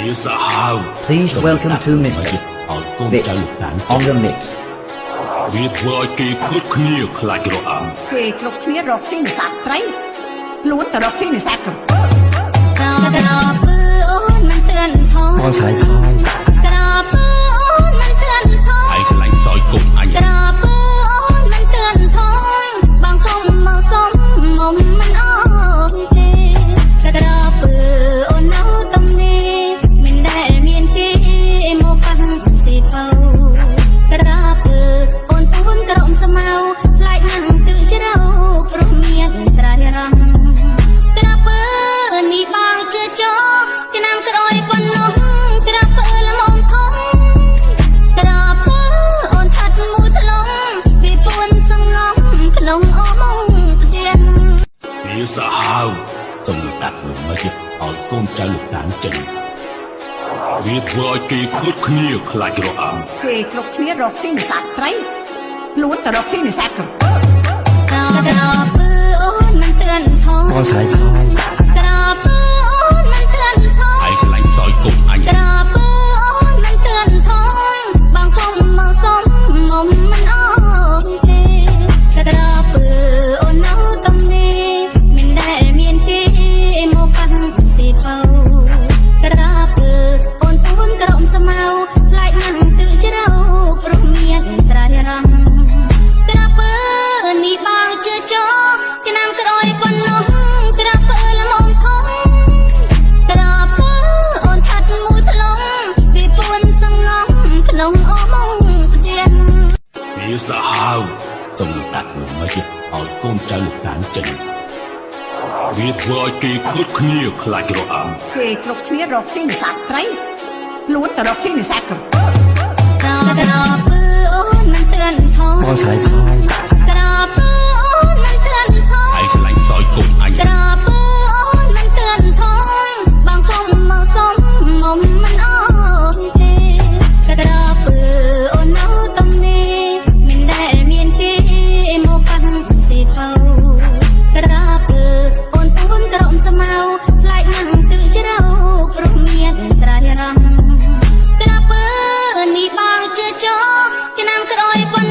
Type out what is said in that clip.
វាសាហាវ Please welcome to Mr. ឲ្យកូន Vit ចៅលោកតាន on the mix. វាធ្វើឲ្យគេគ្រប់គ្នាខ្លាចរអា គេគ្រប់គ្នារកស៊ីនេសាទត្រីខ្លួនទៅរកស៊ីនេសាទក្រពើ ក្រពើអូនមិនទឿនថង បងស្រឡាញ់សយ ក្រពើអូនមិនទឿនថង ឯងស្រឡាញ់សោយកុំអញ ក្រពើអូនមិនទឿនថងបងគុំមកសុំមុំមិនអោយទេក្រពើអូននៅតំនេះមិនដែលមានគេមកប៉ះទេបើក្រពើអូនពួនក្រមស្មៅខ្លាចណាស់ទឺជ្រៅព្រោះមានត្រៃរង ក្រពើនេះបងជឿចោឆ្នាំក្រោយប៉ុណ្ណោះក្រពើល្មមធំក្រពើអូនឆាត់មួយថ្លងពីពួនសងំក្នុងអមងផ្ទះ វាសាហាវសូមលោកតាធ្វើម៉េចឲ្យកូនចៅលោកតានចេញវាធ្វើឲ្យគេគ្រប់គ្នាខ្លាចរអា គេគ្រប់គ្នារកស៊ីនេសាទត្រីខ្លួនទៅរកស៊ីនេសាទក្រពើ ក្រពើអូនមិនទឿនថង បងស្រឡាញ់សយ ក្រពើអូនមិនទឿនថង ឯងស្រឡាញ់សោយកុំអញ ក្រពើអូនមិនទឿនថងបងគុំមកសុំមុំមិនអោយទេក្រពើអូននៅតំនេះមិនដែលមានគេមកប៉ះទេបើក្រពើអូនពួនក្រមស្មៅខ្លាចណាស់ទឺជ្រៅព្រោះមានត្រៃរងក្រពើនេះបងជឿចោឆ្នាំក្រោយប៉ុណ្ណោះក្រពើល្មមធំ ក្រពើអូនឆាត់មួយថ្លងពីពួនសងំក្នុងអមងផ្ទះ វាសាហាវសូមលោកតាធ្វើម៉េចឲ្យកូនចៅលោកតានចេញវាធ្វើឲ្យគេគ្រប់គ្នាខ្លាចរអា គេគ្រប់គ្នារកស៊ីនេសាទត្រីខ្លួនទៅរកស៊ីនេសាទក្រពើ ក្រពើអូនមិនទឿនថង បងស្រឡាញ់សយ ក្រពើអូនមិនទឿនថង ឯងស្រឡាញ់សោយកុំអញ ក្រពើអូនមិនទឿនថងបងគុំមកសុំមុំមិនអោយទេក្រពើអូននៅតំនេះមិនដែលមានគេមកប៉ះទេបើក្រពើអូនពួនក្រមស្មៅខ្លាចណាស់ទឺជ្រៅព្រោះមានត្រៃរងក្រពើនេះបងជឿចោឆ្នាំក្រោយប៉ុណ្